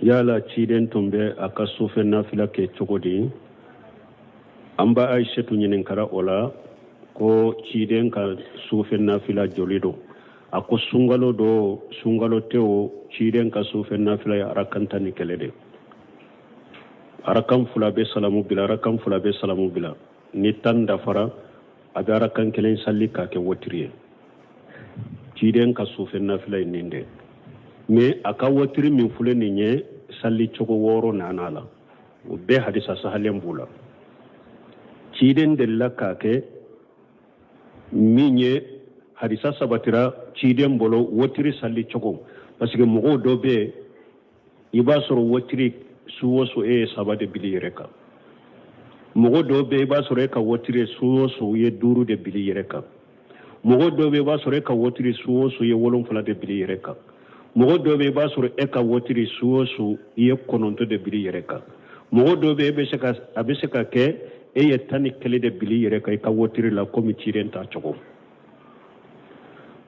Yala ciden tun bɛ a ka sufɛ nafila kɛ cogo di? An ba Ayisetu ɲininkara o la ko ciden ka sufɛ nafila joli don? A ko sunkalo don, sunkalo tɛ o, ciden ka sufɛ nafila ye arakan 11 de. Arakan fila bɛ salamu bila, arakan fila bɛ salamu bila. Ni 10 dafara, a bɛ arakan kelen sali k'a kɛ wotiri ye. Ciden ka sufɛ nafila ye nin de. Mais a ka wotiri min filɛ nin ye, sali cogo wɔɔrɔ nana a la. O bɛɛ hadisa sahalen b'u la. Ciden delila k'a kɛ min ye, hadisa sabatira ciden bolo wotiri sali cogo, parce que mɔgɔw dɔ bɛ yen, i b'a sɔrɔ wotiri su o su e ye saba de bili yɛrɛ kan. Mɔgɔ dɔw bɛ yen, i b'a sɔrɔ e ka wotiri su o su ye duuru de bili yɛrɛ kan. Mɔgɔ dɔw bɛ yen, i b'a sɔrɔ e ka wotiri su o su ye wolonfila de bili yɛrɛ kan. Mɔgɔ dɔw bɛ yen, i b'a sɔrɔ e ka wotiri su o su i ye kɔnɔntɔn de bili yɛrɛ kan. Mɔgɔ dɔw bɛ yen, a bɛ se ka kɛ e ye 11 de bili yɛrɛ kan i ka wotiri la, komi ciden ta cogo.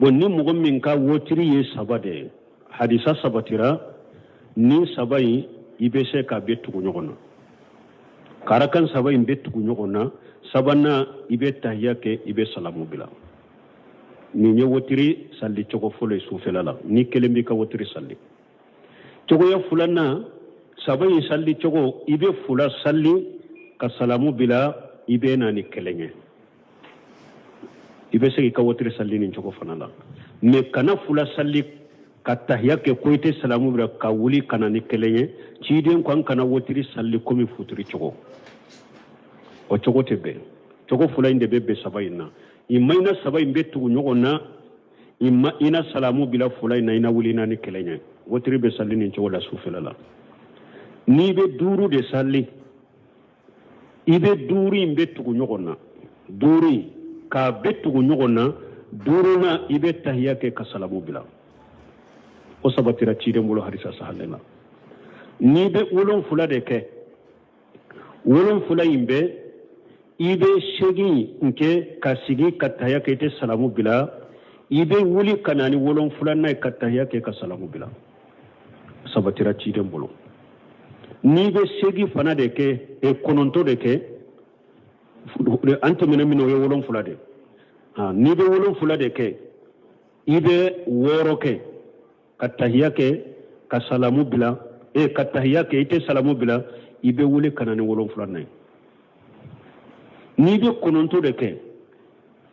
Bon, ni mɔgɔ min ka wotiri ye saba de ye, hadisa sabatira ni saba in, i bɛ se k'a bɛɛ tugu ɲɔgɔn na. Karakan saba in bɛ tugu ɲɔgɔn na, sabanan i bɛ tahiya kɛ, i bɛ salamu bila. Nin ye wotiri sali cogo fɔlɔ ye sufɛla la, ni kelen b'i ka wotiri sali. Cogoya filanan, saba in sali cogo, i bɛ fila sali ka salamu bila, i bɛ na ni kelen ye. I bɛ se k'i ka wotiri sali nin cogo fana la. Mais kana fila sali ka tahiya kɛ ko i tɛ salamu bila ka wuli ka na ni kelen ye. Ciden ko an kana wotiri sali komi futuri cogo. O cogo tɛ bɛn. Cogo fila in de bɛ bɛn saba in na. I ma i na saba in bɛ tugu ɲɔgɔn na, i ma i na salamu bila fila in na, i na wuli na ni kelen ye. Wotiri bɛ sali nin cogo la sufɛla la. N'i bɛ duuru de sali, i bɛ duuru in bɛ tugu ɲɔgɔn na, duuru in k'a bɛ tugu ɲɔgɔn na, duurunan i bɛ tahiya kɛ ka salamu bila. O sabatira ciden bolo hadisa sahalen na. N'i bɛ wolonfila de kɛ, wolonfila in bɛ i bɛ seegin kɛ ka sigi ka tahiya kɛ, i tɛ salamu bila, i bɛ wuli ka na ni wolonfilanan ye ka tahiya kɛ ka salamu bila. Sabatira ciden bolo. N'i bɛ seegin fana de kɛ, kɔnɔntɔn de kɛ, an tɛmɛna min na, o ye wolonfila de. N'i bɛ wolonfila de kɛ, i bɛ wɔɔrɔ kɛ ka tahiya kɛ ka salamu bila, ka tahiya kɛ, i tɛ salamu bila, i bɛ wuli ka na ni wolonfilanan ye. N'i bɛ kɔnɔntɔn de kɛ,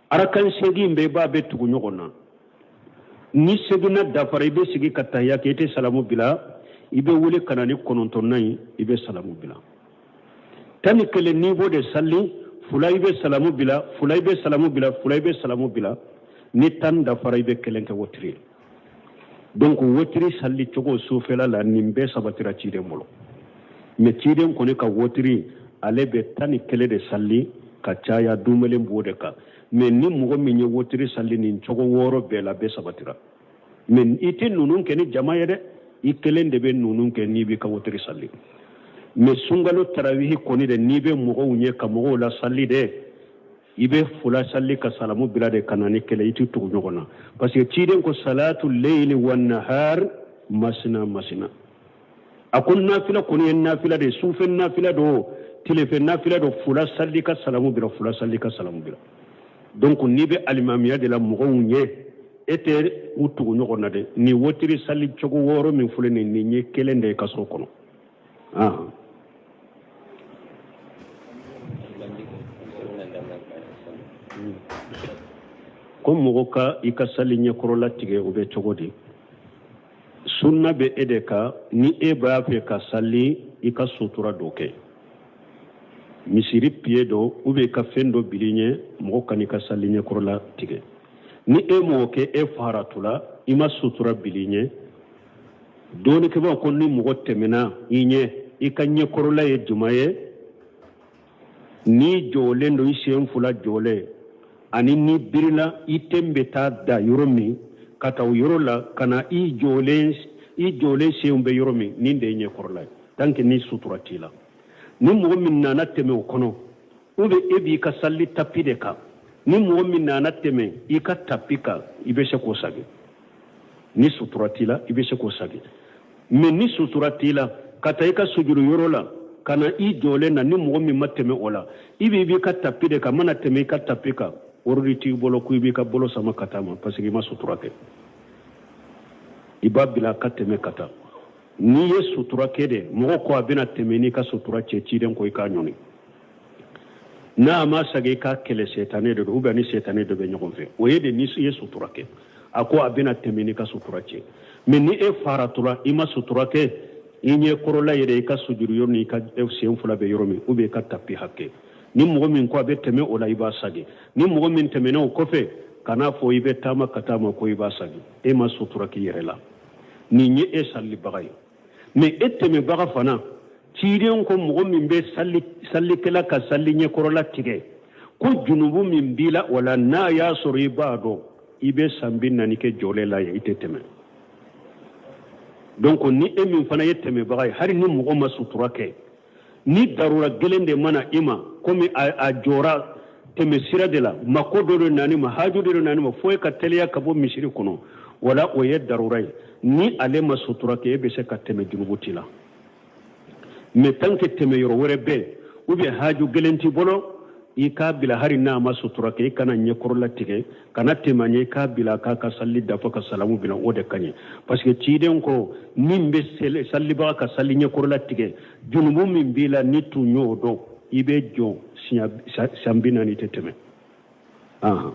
arakan seegin bɛɛ i b'a bɛɛ tugu ɲɔgɔn na. Ni seginna dafara, i bɛ sigi ka tahiya kɛ, i tɛ salamu bila, i bɛ wuli ka na ni kɔnɔntɔnnan ye, i bɛ salamu bila. 11, n'i b'o de sali, fila i bɛ salamu bila, fila i bɛ salamu bila, fila i bɛ salamu bila. Ni 10 dafara, i bɛ kelen kɛ wotiri ye. Donc wotiri sali cogo sufɛla la, nin bɛɛ sabatira ciden bolo. Mais ciden kɔni ka wotiri, ale bɛ 11 de sali ka caya, dumelen b'o de kan. Mais ni mɔgɔ min ye wotiri sali nin cogo wɔɔrɔ bɛɛ la, bɛɛ sabatira. Mais i tɛ ninnu kɛ ni jama ye dɛ, i kelen de bɛ ninnu kɛ n'i b'i ka wotiri sali. Mais sunkalo tarawihi kɔni dɛ, n'i bɛ mɔgɔw ɲɛ ka mɔgɔw la sali dɛ, i bɛ fila sali ka salamu bila de ka na ni kelen, i tɛ tugu ɲɔgɔn na, parce que ciden ko salatu leyili wa nahar masina masina. A ko nafila kɔni ye nafila de ye, sufɛ nafila don, tilefɛ nafila don, fila sali ka salamu bila, fila sali ka salamu bila. Donc n'i bɛ alimamiya de la mɔgɔw ɲɛ, e tɛ u tugu ɲɔgɔn na dɛ. Nin wotiri sali cogo wɔɔrɔ min filɛ nin, nin ye kelen de ye ka sɔrɔ kɔnɔ. Ko mɔgɔ ka i ka sali ɲɛkɔrɔla tigɛ, o bɛ cogo di? Sunna bɛ e de kan, ni e b'a fɛ ka sali, i ka sutura dɔ kɛ, misiri piye dɔ ou bien i ka fɛn dɔ bil'i ɲɛ, mɔgɔ kan'i ka sali ɲɛkɔrɔla tigɛ. Ni e m'o kɛ, e faratula, i ma sutura bil'i ɲɛ, dɔnnikɛbaaw ko ni mɔgɔ tɛmɛna i ɲɛ, i ka ɲɛkɔrɔla ye jumɛn ye? N'i jɔlen don, i sen fila jɔlen, ani n'i birila, i ten bɛ taa da yɔrɔ min, ka taa o yɔrɔ la ka na i jɔlen, i jɔlen senw bɛ yɔrɔ min, nin de ye ɲɛkɔrɔla ye. Tant que ni sutura t'i la, ni mɔgɔ min nana tɛmɛ o kɔnɔ, ou bien e b'i ka sali tapi de kan, ni mɔgɔ min nana tɛmɛ i ka tapi kan, i bɛ se k'o sagi. Ni sutura t'i la, i bɛ se k'o sagi. Mais ni sutura t'i la ka taa i ka sujuru yɔrɔ la ka na i jɔlen na, ni mɔgɔ min ma tɛmɛ o la, i b'i b'i ka tapi de kan, mana tɛmɛ i ka tapi kan, ordre t'i bolo ko i b'i ka bolo sama ka taa ma, parce que i ma sutura kɛ. I b'a bila ka tɛmɛ ka taa. N'i ye sutura kɛ de, mɔgɔ ko a bɛna tɛmɛ n'i ka sutura cɛ, ciden ko i k'a ɲɔni. N'a ma sagi, i k'a kɛlɛ, sɛtanɛ de don ou bien ni sɛtanɛ dɔ bɛ ɲɔgɔn fɛ. O ye de ni i ye sutura kɛ, a ko a bɛna tɛmɛ n'i ka sutura cɛ. Mais ni e faratura, i ma sutura kɛ, i ɲɛ kɔrɔla yɛrɛ, i ka sujuru yɔrɔ ni i ka sen fila bɛ yɔrɔ min, ou bien i ka tapi hakɛ, ni mɔgɔ min ko a bɛ tɛmɛ o la, i b'a sagi. Ni mɔgɔ min tɛmɛna o kɔfɛ, kan'a fɔ i bɛ taama ka taa ma ko i b'a sagi. E ma sutura k'i yɛrɛ la. Nin ye e sallibaga ye. Mais e tɛmɛbaga fana, ciden ko mɔgɔ min bɛ sallikɛla ka salli ɲɛkɔrɔla tigɛ, ko junubu min b'i la o la, n'a y'a sɔrɔ i b'a dɔn i bɛ san 40 kɛ jɔlen la yen, i tɛ tɛmɛ. Donc ni e min fana ye tɛmɛbaga ye, hali ni mɔgɔ ma sutura kɛ, ni darura gɛlɛn de mana i ma, komi a jɔra tɛmɛ sira de la, mako dɔ de nani ma, haju dɔ de nani ma, fo e ka teliya ka bɔ misiri kɔnɔ, wala o ye darura ye. Ni ale ma sutura kɛ, e bɛ se ka tɛmɛ, junubu t'i la. Mais tant que tɛmɛ yɔrɔ wɛrɛ bɛ, ou bien haju gɛlɛn t'i bolo, i k'a bila. Hali n'a ma sutura kɛ, i kana ɲɛkɔrɔla tigɛ, kana tɛmɛ a ɲɛ, i k'a bila k'a ka salli dafa ka salamu bila, o de ka ɲi. Parce que ciden ko min bɛ sallibaga ka salli ɲɛkɔrɔla tigɛ, junubu min b'i la, ni tun y'o dɔn, i bɛ jɔ san 40, tɛ tɛmɛ. Ahan.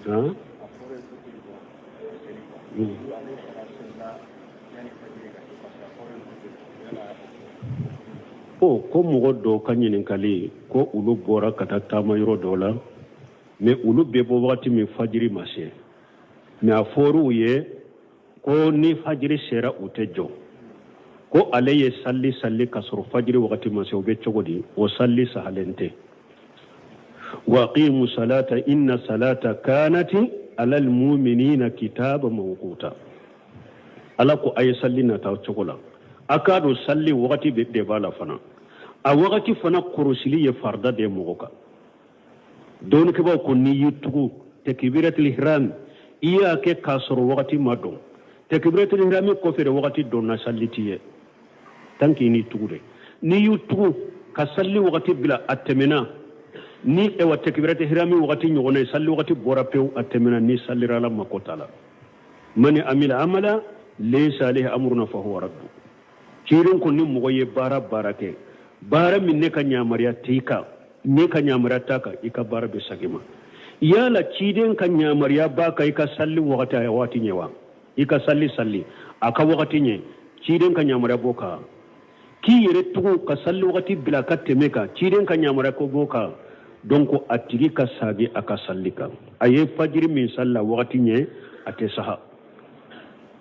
Hein? O ko mɔgɔ dɔw ka ɲininkali ko olu bɔra ka taa taama yɔrɔ dɔ la, mais olu bɛ bɔ wagati min, fajiri ma se. Mais a fɔr'u ye ko ni fajiri sera, u tɛ jɔ. Ko ale ye salli salli ka sɔrɔ fajiri wagati ma se, o bɛ cogo di? O salli sahalen tɛ. Wa aqimu salata inna salata kanati alal muminina kitaba mawquta. Ala ko a ye salli nata cogo la. A k'a dɔn salli wagati de b'a la fana. A wagati fana kɔrɔsili ye farida de ye mɔgɔ kan. Dɔnnikɛbaaw ko n'i y'i tugu takbiratul ihram, i y'a kɛ k'a sɔrɔ wagati ma dɔn, takbiratul ihram kɔfɛ de wagati dɔnna, salli t'i ye tant que i n'i tugu de. N'i y'u tugu ka salli wagati bila, a tɛmɛna ni ewa takbiratul ihram wagati ɲɔgɔnna ye, salli wagati bɔra pewu, a tɛmɛna, ni sallira, Ala mako t'a la. Man amila amala laysa alayhi amruna fahuwa raddu. Ciden ko ni mɔgɔ ye baara baara kɛ, baara min ne ka yamaruya t'i kan, ne ka yamaruya t'a kan, i ka baara bɛ sagin ma. Yala ciden ka yamaruya b'a kan i ka salli wagati a waati ɲɛ wa? I ka salli salli a ka wagati ɲɛ, ciden ka yamaruya b'o kan. K'i yɛrɛ tugu ka salli wagati bila ka tɛmɛ kan, ciden ka yamaruya ko b'o kan. Donc a tigi ka sagi a ka salli kan. A ye fajiri min salli a wagati ɲɛ, a tɛ saha.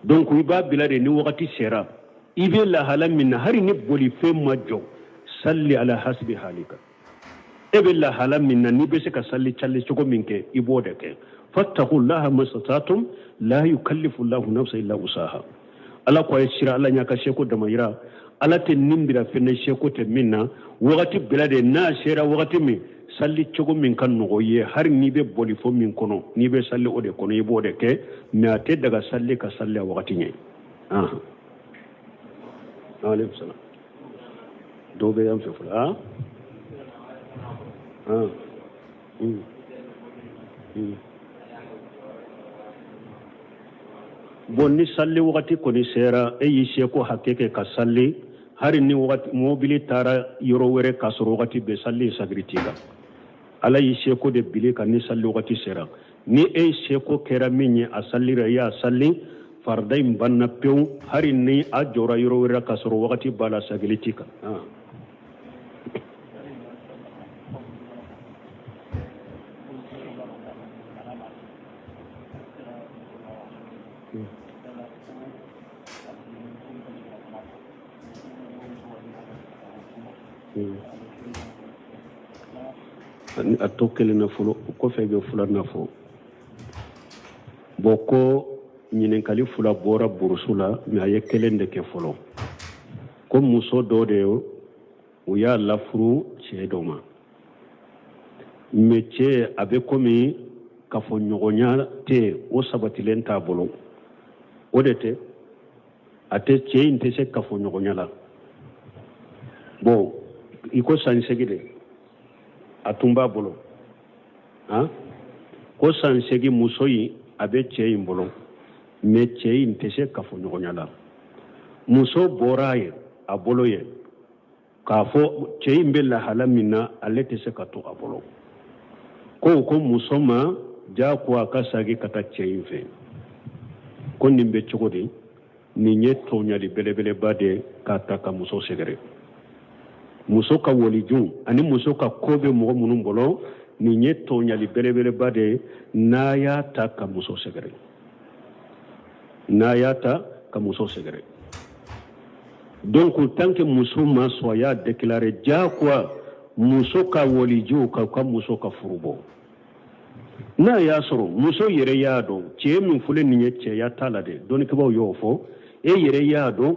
Donc i b'a bila de, ni wagati sera, i bɛ lahala min na, hali ni bolifɛn ma jɔ, salli ala hasbi halika. E bɛ lahala min na, n'i bɛ se ka salli calli cogo min kɛ, i b'o de kɛ. Fattaqullaha mastata'tum la yukallifu llahu nafsa illa wusaha. Ala ko a ye sira Ala ɲɛ, ka seko damayira. Ala tɛ nin bila fɛn na seko tɛ min na. Wagati bila de, n'a sera wagati min, salli cogo min ka nɔgɔ ye, hali n'i bɛ bolifɛn min kɔnɔ, n'i bɛ salli o de kɔnɔ, i b'o de kɛ. Mais a tɛ daga salli ka salli a wagati ɲɛ. Aleykum salam. Dɔw bɛ yan fɛ fɔlɔ. Ah ah. Bon, ni salli wagati kɔni sera, e y'i seko hakɛ kɛ ka salli, hali ni wagati mobili taara yɔrɔ wɛrɛ k'a sɔrɔ wagati bɛ, salli sagiri t'i kan. Ala y'i seko de bili kan. Ni salli wagati sera, ni e seko kɛra min ye, a sallira, i y'a salli, farida in banna pewu. Hali ni a jɔra yɔrɔ wɛrɛ k'a sɔrɔ wagati b'a la, sagili t'i kan. A to kelen na fɔlɔ, o kɔfɛ i bɛ filanan fɔ. Bon, ko ɲininkali fila bɔra burusu la, mais a ye kelen de kɛ fɔlɔ. Ko muso dɔ de, u y'a lafuru cɛ dɔ ma. Mais cɛ a bɛ komi kafoɲɔgɔnya tɛ, o sabatilen t'a bolo. O de tɛ, a tɛ, cɛ in tɛ se kafoɲɔgɔnya la. Bon, i ko san 8 de a tun b'a bolo, han, ko san 8 muso in a bɛ cɛ in bolo, mais cɛ in tɛ se kafoɲɔgɔnya la. Muso bɔra ye a bolo ye k'a fɔ cɛ in bɛ lahala min na, ale tɛ se ka to a bolo. Ko muso ma diyagoya a ka sagi ka taa cɛ in fɛ. Ko nin bɛ cogo di? Nin ye tɔɲali belebeleba de ye k'a ta ka muso sɛgɛrɛ. Muso ka waliju ani muso ka ko bɛ mɔgɔ minnu bolo, nin ye tɔɲali belebeleba de ye n'a y'a ta ka muso sɛgɛrɛ, n'a y'a ta ka muso sɛgɛrɛ. Donc tant que muso ma sɔn, a y'a déclarer diyagoya muso ka walijuw ka muso ka furu bɔ. N'a y'a sɔrɔ muso yɛrɛ y'a dɔn cɛ min filɛ nin ye, cɛya t'a la dɛ, dɔnnikɛbaaw y'o fɔ. E yɛrɛ y'a dɔn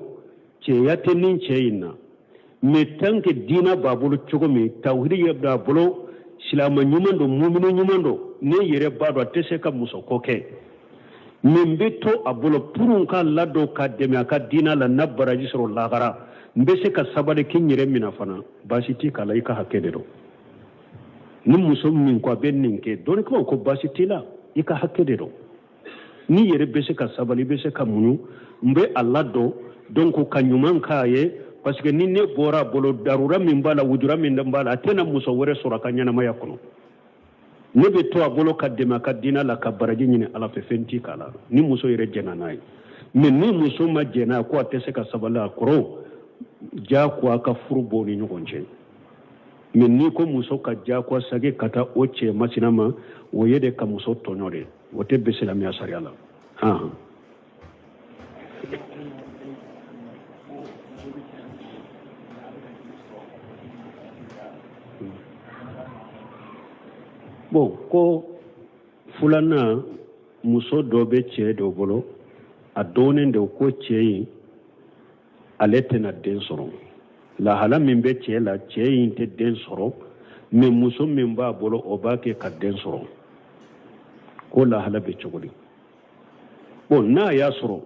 cɛya tɛ nin cɛ in na, mais tant que diina b'a bolo cogo min, tawhidi b'a bolo, silama ɲuman don, mumini ɲuman don, ne yɛrɛ b'a dɔn a tɛ se ka muso ko kɛ. Min bɛ to a bolo pour n k'a ladon ka dɛmɛ a ka diina la, na baraji sɔrɔ lahara, n bɛ se ka sabali k'i yɛrɛ minɛ fana, baasi t'i k'a la, i ka hakɛ de don. Ni muso min ko a bɛ nin kɛ, dɔnnikɛlaw ko baasi t'i la, i ka hakɛ de don. N'i yɛrɛ bɛ se ka sabali, i bɛ se ka muɲu, n bɛ a ladon, donc ka ɲuman k'a ye, parce que ni ne bɔra a bolo, darura min b'a la, wujura min b'a la, a tɛna muso wɛrɛ sɔrɔ a ka ɲɛnamaya kɔnɔ. Ne bɛ to a bolo ka dɛmɛ a ka diinɛ la, ka baraji ɲini Ala fɛ, fɛn t'i k'a la ni muso yɛrɛ jɛnna n'a ye. Mais ni muso ma jɛn n'a ye, ko a tɛ se ka sabali a kɔrɔ, diyagoya ka furu bɔ ni ɲɔgɔn cɛ. Mais n'i ko muso ka diyagoya sagi ka taa o cɛ masina ma, o ye de ka muso tɔɲɔ de, o tɛ bɛn silamɛya sariya la. Han, bon, ko filanan, muso dɔ bɛ cɛ dɔ bolo, a dɔnnen don ko cɛ in ale tɛna den sɔrɔ. Lahala min bɛ cɛ la, cɛ in tɛ den sɔrɔ, mais muso min b'a bolo, o b'a kɛ ka den sɔrɔ. Ko lahala bɛ cogo di? Bon, n'a y'a sɔrɔ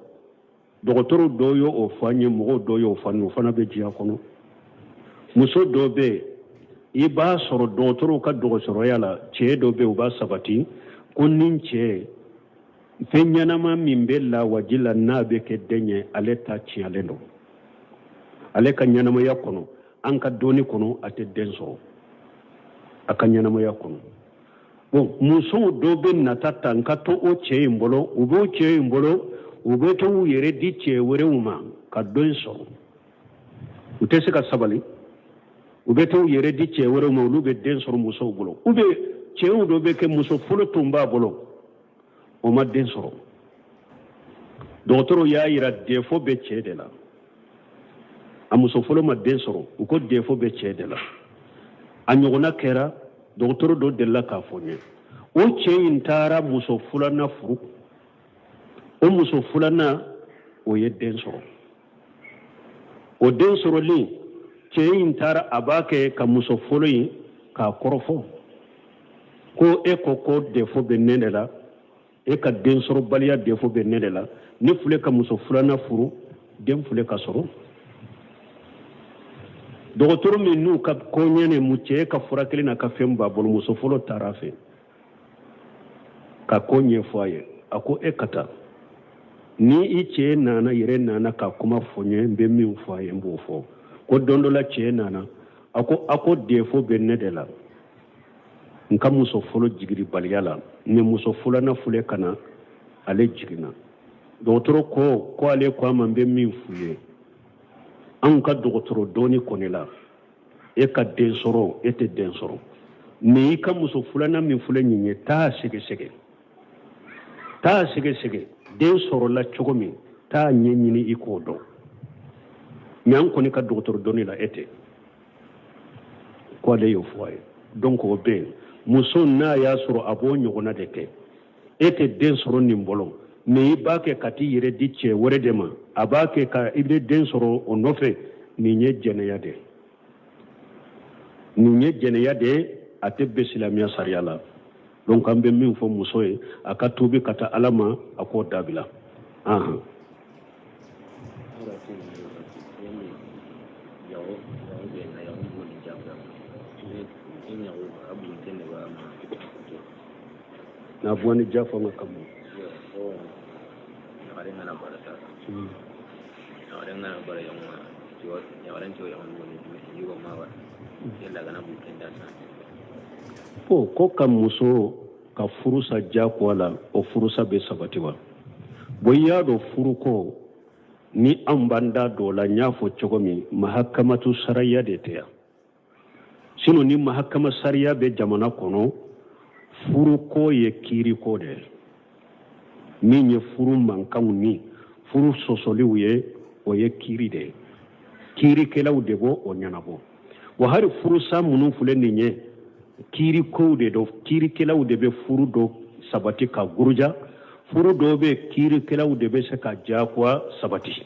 dɔgɔtɔrɔ dɔw y'o o fɔ an ye, mɔgɔw dɔw y'o fɔ an ye, o fana bɛ diɲɛ kɔnɔ. Muso dɔ bɛ yen, i b'a sɔrɔ dɔgɔtɔrɔw ka dɔgɔtɔrɔya la, cɛ dɔ bɛ yen, u b'a sabati ko ni cɛ fɛn ɲɛnama min bɛ lawaji la n'a bɛ kɛ den ye, ale ta tiɲɛlen don. Ale ka ɲɛnamaya kɔnɔ, an ka dɔnni kɔnɔ, a tɛ den sɔrɔ a ka ɲɛnamaya kɔnɔ. Bon, musow dɔw bɛ nata ta n ka to o cɛ in bolo, u b'o cɛ in bolo, u bɛ to u yɛrɛ di cɛ wɛrɛw ma ka den sɔrɔ. U tɛ se ka sabali, u bɛ to u yɛrɛ di cɛ wɛrɛw ma, olu bɛ den sɔrɔ musow bolo. Ou bien cɛw dɔ bɛ kɛ, muso fɔlɔ tun b'a bolo, o ma den sɔrɔ. Dɔgɔtɔrɔw y'a yira défaut bɛ cɛ de la. A muso fɔlɔ ma den sɔrɔ, u ko défaut bɛ cɛ de la. A ɲɔgɔnna kɛra, dɔgɔtɔrɔ dɔ delila k'a fɔ n ye. O cɛ in taara muso filanan furu, o muso filanan o ye den sɔrɔ. O den sɔrɔlen, cɛ in taara a b'a kɛ ka muso fɔlɔ in k'a kɔrɔfɔ ko e ko ko défaut bɛ ne de la, e ka den sɔrɔbaliya défaut bɛ ne de la, ne filɛ ka muso filanan furu, den filɛ ka sɔrɔ. Dɔgɔtɔrɔ min n'u ka koɲɛ mu cɛ ka furakɛli n'a ka fɛn b'a bolo, muso fɔlɔ taara a fɛ ka ko ɲɛfɔ a ye. A ko e ka taa, ni i cɛ nana yɛrɛ nana ka kuma fɔ n ye, n bɛ min fɔ a ye, n b'o fɔ. Ko don dɔ la cɛ nana, a ko défaut bɛ ne de la n ka muso fɔlɔ jigiribaliya la, ni muso filanan filɛ ka na, ale jiginna. Dɔgɔtɔrɔ ko ale ko a ma, n bɛ min f'u ye, anw ka dɔgɔtɔrɔ dɔɔni kɔni la, e ka den sɔrɔ, e tɛ den sɔrɔ, mais i ka muso filanan min filɛ nin ye, taa sɛgɛsɛgɛ, taa sɛgɛsɛgɛ den sɔrɔla cogo min, taa ɲɛɲini i k'o dɔn. Mais an kɔni ka dɔgɔtɔrɔ dɔɔni la, e tɛ. Ko ale y'o fɔ a ye. Donc o bɛ yen, muso n'a y'a sɔrɔ a b'o ɲɔgɔnna de kɛ, e tɛ den sɔrɔ nin bolo, mais i b'a kɛ ka t'i yɛrɛ di cɛ wɛrɛ de ma, a b'a kɛ ka i bɛ den sɔrɔ o nɔfɛ, nin ye jɛnɛya de ye, nin ye jɛnɛya de ye. A tɛ bɛn silamɛya sariya la. Donc an bɛ min fɔ muso ye, a ka tuubi ka taa Ala ma, a k'o dabila. Ahan. Na bɔ ni jafa nga kamu. Ko ka muso ka furusa diyagoya la, o furusa bɛ sabati wa? Bon, i y'a dɔn, furuko ni an b'an da dɔ la, n y'a fɔ cogo min, mahakamatu sariya de tɛ yan. Sinon ni mahakama sariya bɛ jamana kɔnɔ, furuko ye kiiriko de ye. Min ye furu mankanw ni furu sɔsɔliw ye, o ye kiiri de ye, kiirikɛlaw de b'o o ɲɛnabɔ. Wa hali furusa minnu filɛ nin ye, kiirikow de don, kiirikɛlaw de bɛ furu dɔ sabati ka guruja. Furu dɔw bɛ, kiirikɛlaw de bɛ se ka diyagoya sabati.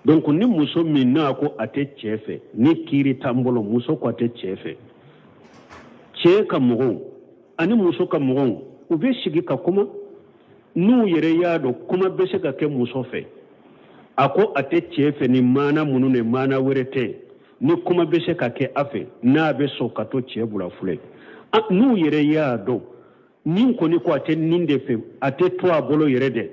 Donc ni muso min n'a ko a tɛ cɛ fɛ, ni kiiri t'an bolo, muso ko a tɛ cɛ fɛ, cɛ ka mɔgɔw ani muso ka mɔgɔw, u bɛ sigi ka kuma. N'u yɛrɛ y'a dɔn kuma bɛ se ka kɛ muso fɛ, a ko a tɛ cɛ fɛ ni maana minnu ni maana wɛrɛ tɛ, ni kuma bɛ se ka kɛ a fɛ, n'a bɛ sɔn ka to cɛ bolo filɛ, n'u yɛrɛ y'a dɔn nin kɔni ko a tɛ nin de fɛ, a tɛ to a bolo yɛrɛ dɛ,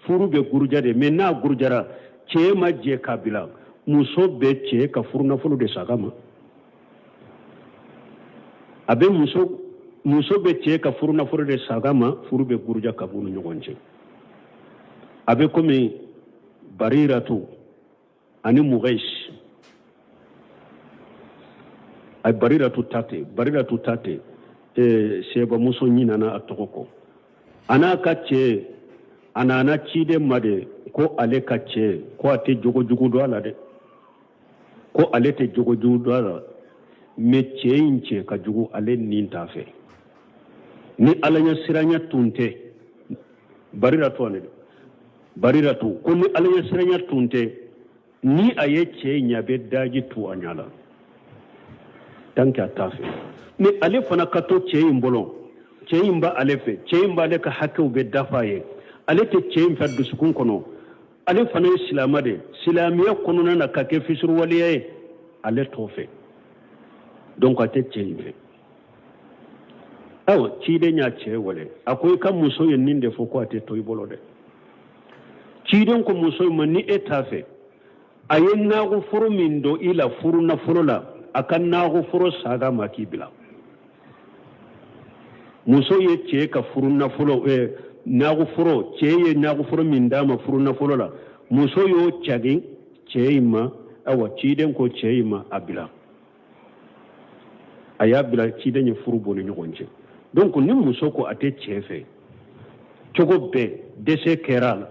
furu bɛ guruja de. Mais n'a gurujara, cɛ ma jɛ k'a bila, muso bɛ cɛ ka furu nafolo de sag'a ma. A bɛ muso bɛ cɛ ka furu nafolo de sag'a ma, furu bɛ guruja ka b'u ni ɲɔgɔn cɛ. A bɛ komi Bariratu ani Mugais. A Bariratu ta tɛ, Bariratu ta tɛ, sɛbamuso ɲinana a tɔgɔ kɔ. A n'a ka cɛ, a nana ciden ma de ko ale ka cɛ ko a tɛ jogo jugu dɔn a la dɛ, ko ale tɛ jogo jugu dɔn a la, mais cɛ in cɛ ka jugu, ale nin t'a fɛ. Ni Ala ɲɛ siranya tun tɛ, Bariratu ale Bariratu ko ni Ala ɲɛ siranya tun tɛ, ni a ye cɛ in ye, a bɛ daji tu a ɲɛ la tant que a t'a fɛ. Mais ale fana ka to cɛ in bolo, cɛ in b'ale fɛ, cɛ in b'ale ka hakɛw bɛ dafa ye, ale tɛ cɛ in fɛ dusukun kɔnɔ. Ale fana ye silamɛ de, silamɛya kɔnɔna na ka kɛ fisuruwaleya ye, ale t'o fɛ, donc a tɛ cɛ in fɛ. Ayiwa, ciden y'a cɛ wele, a ko i ka muso ye nin de fɔ ko a tɛ to i bolo dɛ. Ciden ko muso in ma, ni e t'a fɛ, a ye nagoforo min don i la furu nafolo la, a ka nagoforo saga ma k'i bila. Muso ye cɛ ka furu nafolo, nagoforo, cɛ ye nagoforo min d'a ma furu nafolo la, muso y'o cagi cɛ in ma. Ayiwa, ciden ko cɛ in ma, a bila. A y'a bila, ciden ye furu bɔ ni ɲɔgɔn cɛ. Donc ni muso ko a tɛ cɛ fɛ, cogo bɛɛ dɛsɛ kɛra a la,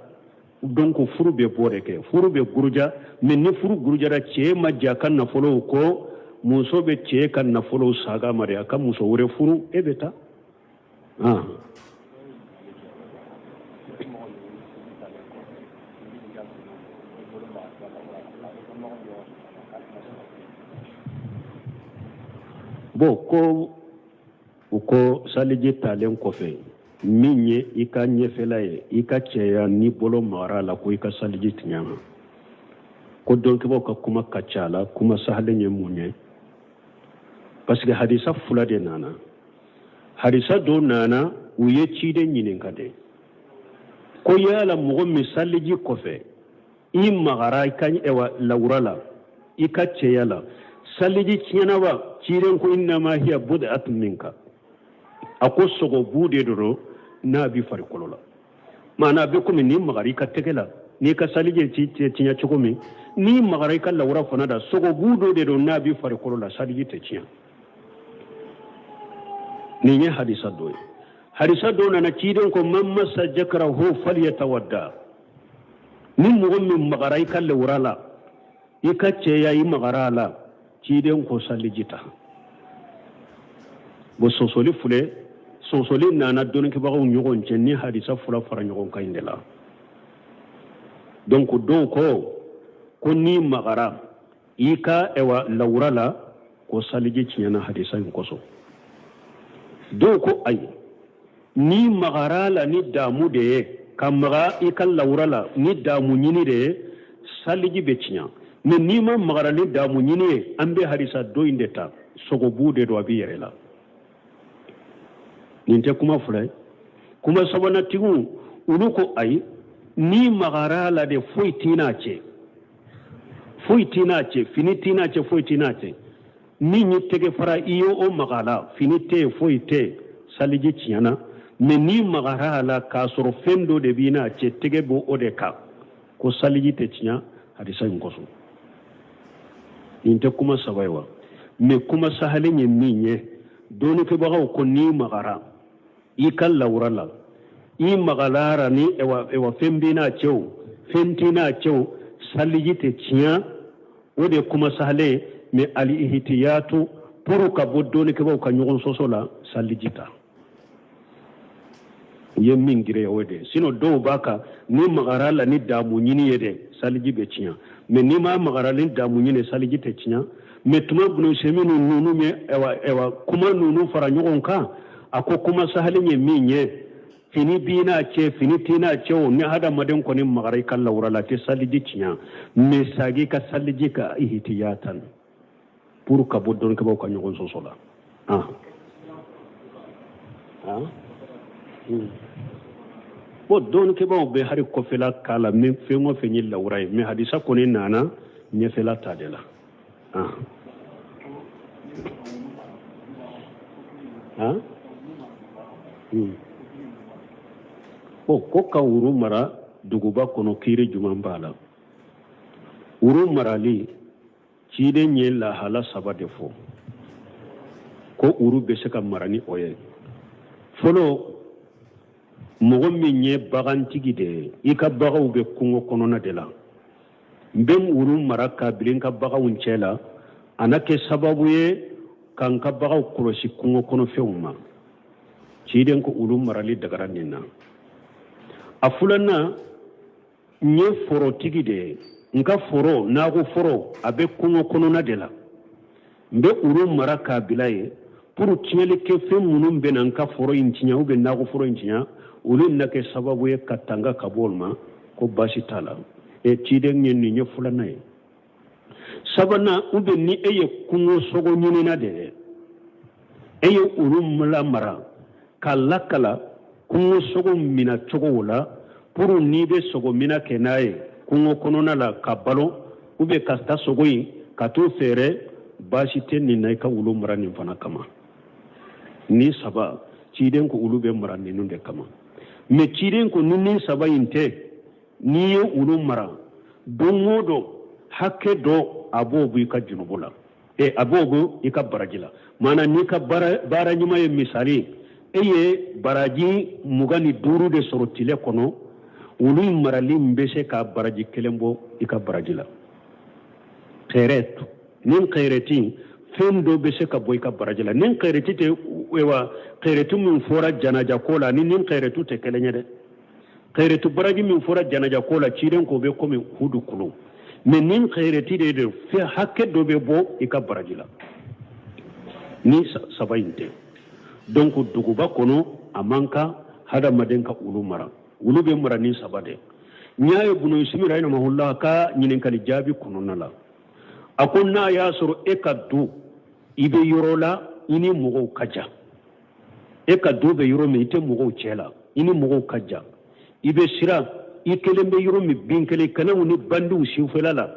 donc furu bɛ bɔ de kɛ, furu bɛ guruja. Mais ni furu gurujara, cɛ ma jɛ a ka nafolow kɔ, muso bɛ cɛ ka nafolow saga ma de, a ka muso wɛrɛ furu, e bɛ taa. Ah. Bon, ko u ko saliji talen kɔfɛ, min ye i ka ɲɛfɛla ye, i ka cɛya, ni bolo magara la, ko i ka saliji tiɲɛ ma. Ko dɔnkɛbaw ka kuma ka ca la. Kuma sahalen ye mun ye? Parce que hadisa fila de nana. Hadisa dɔ nana, u ye ciden ɲininka de ko yala mɔgɔ min saliji kɔfɛ i magara i ka ɛwa lawura la, i ka cɛya la, saliji tiɲɛna wa? Ciden ko innama hiya bud'atun minka. A ko sogobu de don n'a b'i farikolo la. Maana a bɛ komi n'i magara i ka tɛgɛ la, n'i ka saliji tiɲɛ cogo min, n'i magara i ka lawura fana da, sogobu dɔ de don n'a b'i farikolo la, saliji tɛ tiɲɛ. Nin ye hadisa dɔ ye. Hadisa dɔ nana, ciden ko man massa jakarahu falyatawadda. Ni mɔgɔ min magara i ka lawura la, i ka cɛya, i magara a la, ciden ko saliji ta. Bon, sɔsɔli filɛ, sɔsɔli nana dɔnnikɛbagaw ɲɔgɔn cɛ ni hadisa fila fara ɲɔgɔn kan in de la. Donc dɔw ko ko n'i magara i ka ɛwa lawura la, Ko saliji tiɲɛna hadisa in kosɔn. Dɔw ko ayi, n'i magara a la ni damu de ye, ka maga i ka lawura la ni damu ɲini de ye, saliji bɛ tiɲɛ. Mais n'i ma magara ni damu ɲini ye, an bɛ hadisa dɔ in de ta, sogobu de don, a b'i yɛrɛ la. Nin tɛ kuma fila ye. Kuma sabanantigiw olu ko ayi, n'i magara a la de, foyi t'i n'a cɛ, foyi t'i n'a cɛ, fini t'i n'a cɛ, foyi t'i n'a cɛ. Min ye tɛgɛ fara i ye o maga la, fini tɛ yen, foyi tɛ yen, saliji tiɲɛna. Mais n'i magara a la k'a sɔrɔ fɛn dɔ de b'i n'a cɛ, tɛgɛ b'o o de kan, ko saliji tɛ tiɲɛ hadisa in kosɔn. Nin tɛ kuma saba ye wa? Mais kuma sahalen ye min ye, dɔnnikɛbagaw ko n'i magara i ka lawura la, i magalara ni ewa fɛn b'i n'a cɛ o, fɛn t'i n'a cɛ o, saliji tɛ tiɲɛ. O de ye kuma sahalen ye. Mais ali ihtiyatu, pour ka bɔ dɔnnikɛbaaw ka ɲɔgɔn sɔsɔ la, saliji ta u ye min girinya o de ye. Sinon dɔw b'a kan n'i magara la ni damu ɲini ye dɛ, saliji bɛ tiɲɛ. Mais n'i ma magara ni damu ɲini, saliji tɛ tiɲɛ. Mais tuma bunu seminu ninnu ye ewa kuma ninnu fara ɲɔgɔn kan, a ko kuma sahalen ye min ye, fini b'i n'a cɛ, fini t'i n'a cɛ o, ni hadamaden kɔni magara i ka lawura la, a tɛ saliji tiɲɛ. Mais sagi ka saliji ka ihtiyatan pour ka bɔ dɔnnikɛbaaw ka ɲɔgɔn sɔsɔ la. Ah. Ah. Bon, dɔnnikɛbaaw bɛ hari kɔfɛla k'a la, mais fɛn o fɛn ye lawura ye, mais hadisa kɔni nana ɲɛfɛla ta de la. Ah. Ah. Bon, ko ka wuru mara duguba kɔnɔ, kiiri jumɛn b'a la? Wuru marali, ciden ye lahala saba de fɔ ko wuru bɛ se ka mara ni o ye. Fɔlɔ, mɔgɔ min ye bagantigi de ye, i ka baganw bɛ kungo kɔnɔna de la, n bɛ wuru mara ka bila n ka baganw cɛ la, a na kɛ sababu ye ka n ka baganw kɔlɔsi kungo kɔnɔfɛnw ma. Ciden ko wulu marali dagara nin na. A filanan, n ye forotigi de ye, n ka foro, nakɔ foro, a bɛ kungo kɔnɔna de la, n bɛ wulu mara k'a bila yen pour tiɲɛlikɛfɛn minnu bɛ na n ka foro in tiɲɛ ou bien nakɔ foro in tiɲɛ, olu na kɛ sababu ye ka tanga ka bɔ olu ma, ko baasi t'a la. E ciden ye nin ye filanan ye. Sabanan, ou bien ni e ye kungo sogo ɲinina de ye, e ye wulu lamara k'a lakala kungo sogo mina cogo la, pour n'i bɛ sogo mina kɛ n'a ye kungo kɔnɔna la ka balo, ou bien ka taa sogo in ka t'o feere, baasi tɛ nin na i ka wulu mara nin fana kama. Ni saba, ciden ko wulu bɛ mara ninnu de kama. Mais ciden ko ni nin saba in tɛ, n'i ye wulu mara don o don, hakɛ dɔ a b'o bɔ i ka junubu la, e a b'o bɔ i ka baraji la. Maana n'i ka baara ɲuman ye, misali, e ye baraji 25 de sɔrɔ tile kɔnɔ, wulu in marali in bɛ se ka baraji kelen bɔ i ka baraji la. Xɛrɛt ni xɛrɛti, fɛn dɔ bɛ se ka bɔ i ka baraji la. Ni xɛrɛti tɛ, wa xɛrɛti min fɔra janaja ko la, ni xɛrɛtu tɛ kelen ye dɛ. Xɛrɛtu baraji min fɔra janaja ko la, ciden ko bɛ komi hudu kulu. Mais ni xɛrɛti de don, fɛn hakɛ dɔ bɛ bɔ i ka baraji la. Ni saba in tɛ, donc duguba kɔnɔ a man kan hadamaden ka wulu mara. Wulu bɛ mara ni saba de. N y'a ye bunu usimi rahimahullah ka ɲininkali jaabi kɔnɔna la, a ko n'a y'a sɔrɔ e ka du, i bɛ yɔrɔ la, i ni mɔgɔw ka jan, e ka du bɛ yɔrɔ min, i tɛ mɔgɔw cɛ la, i ni mɔgɔw ka jan, i bɛ siran, i kelen bɛ yɔrɔ min, bin kelen kɛnɛw ni bandiw sufɛla la,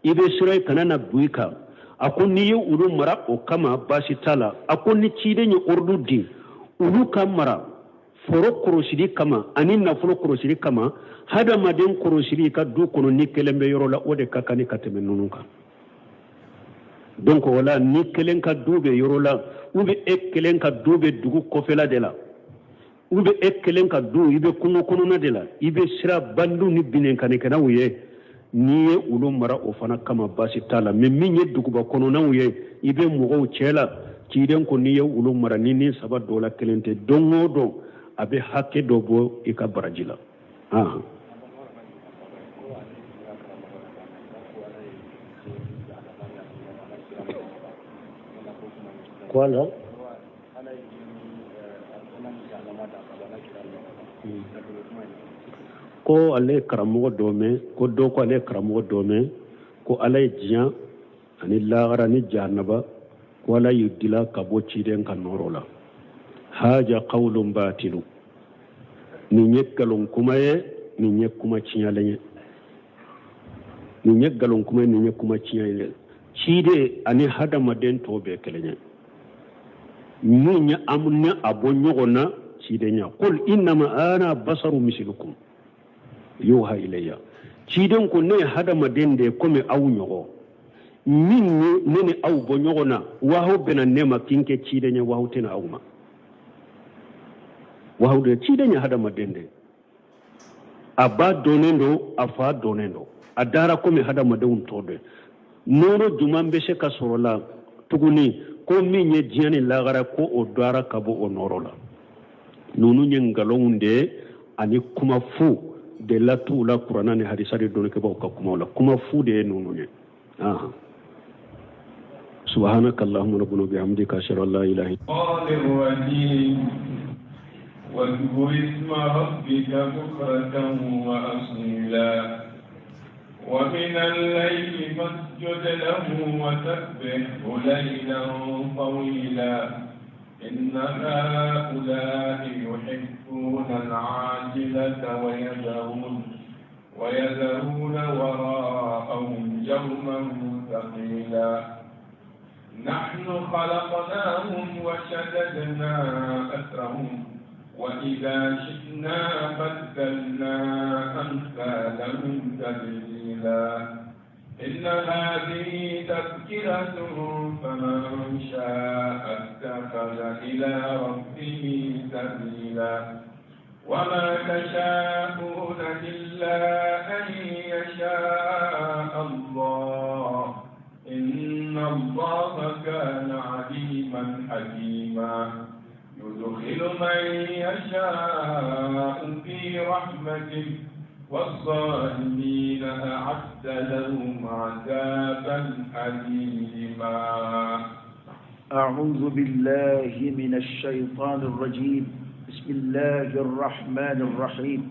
i bɛ siran i kana na bin i kan, a ko n'i ye wulu mara o kama, baasi t'a la. A ko ni ciden ye ordre di wulu ka mara foro kɔlɔsili kama ani nafolo kɔlɔsili kama, hadamaden kɔlɔsili i ka du kɔnɔ ni kelen bɛ yɔrɔ la, o de ka kan ni ka tɛmɛ ninnu kan. Donc o la, ni kelen ka du bɛ yɔrɔ la, ou bien e kelen ka du bɛ dugu kɔfɛla de la, ou bien e kelen ka du i bɛ kungo kɔnɔna de la, i bɛ siran bandiw ni binkannikɛlaw ye, n'i ye wulu mara o fana kama, baasi t'a la. Mais min ye duguba kɔnɔnaw ye, i bɛ mɔgɔw cɛ la, ciden ko n'i ye wulu mara ni nin saba dɔ la kelen tɛ, don o don a bɛ hakɛ dɔ bɔ i ka baraji la. Ko ala ko ale ye karamɔgɔ dɔ mɛn, ko dɔ ko ale ye karamɔgɔ dɔ mɛn ko Ala ye diɲɛ ani lahara ni jahanaba, ko Ala y'u dila ka bɔ ciden ka nɔɔrɔ la. Haja qawlun batilu, nin ye nkalon kuma ye, nin ye kuma tiɲɛlen ye, nin ye nkalon kuma ye, nin ye kuma tiɲɛlen ye. Ciden ani hadamaden tɔw bɛɛ kelen ye. Mun ye an ni a bɔ ɲɔgɔn na cidenya? Qul innama ana basaru misilukum yuha ilayya. Ciden ko ne ye hadamaden de ye komi aw ɲɔgɔn. Min ye ne ni aw bɔ ɲɔgɔn na, wahaw bɛna ne ma k'i kɛ ciden ye, wahaw tɛna aw ma. Wahaw de ciden ye hadamaden de ye. A ba dɔnnen don, a fa dɔnnen don, a dara komi hadamadenw tɔ de. Nɔɔrɔ jumɛn bɛ se ka sɔrɔ la tuguni ko min ye diɲɛ ni lagara ko o dara ka bɔ o nɔɔrɔ la? Ninnu ye nkalonw de ye ani kuma fu de la t'u la kuranna ni hadisa de dɔnnikɛbaaw ka kumaw la. Kuma fu de ye ninnu ye. Subhanaka allahumma rabbana bihamdika ashhadu an la ilaha illa واذكر اسم ربك بكرة وأصيلا ومن الليل فاسجد له وسبحه ليلا طويلا إن هؤلاء يحبون العاجلة ويذرون وراءهم يوما ثقيلا نحن خلقناهم وشددنا أسرهم وإذا شئنا بدلنا أمثالهم تبديلا إن هذه تذكرة فمن شاء اتخذ إلى ربه سبيلا وما تشاءون إلا أن يشاء الله إن الله كان عليما حكيما يدخل من يشاء في رحمته والظالمين أعد لهم عذابا أليما. أعوذ بالله من الشيطان الرجيم. بسم الله الرحمن الرحيم.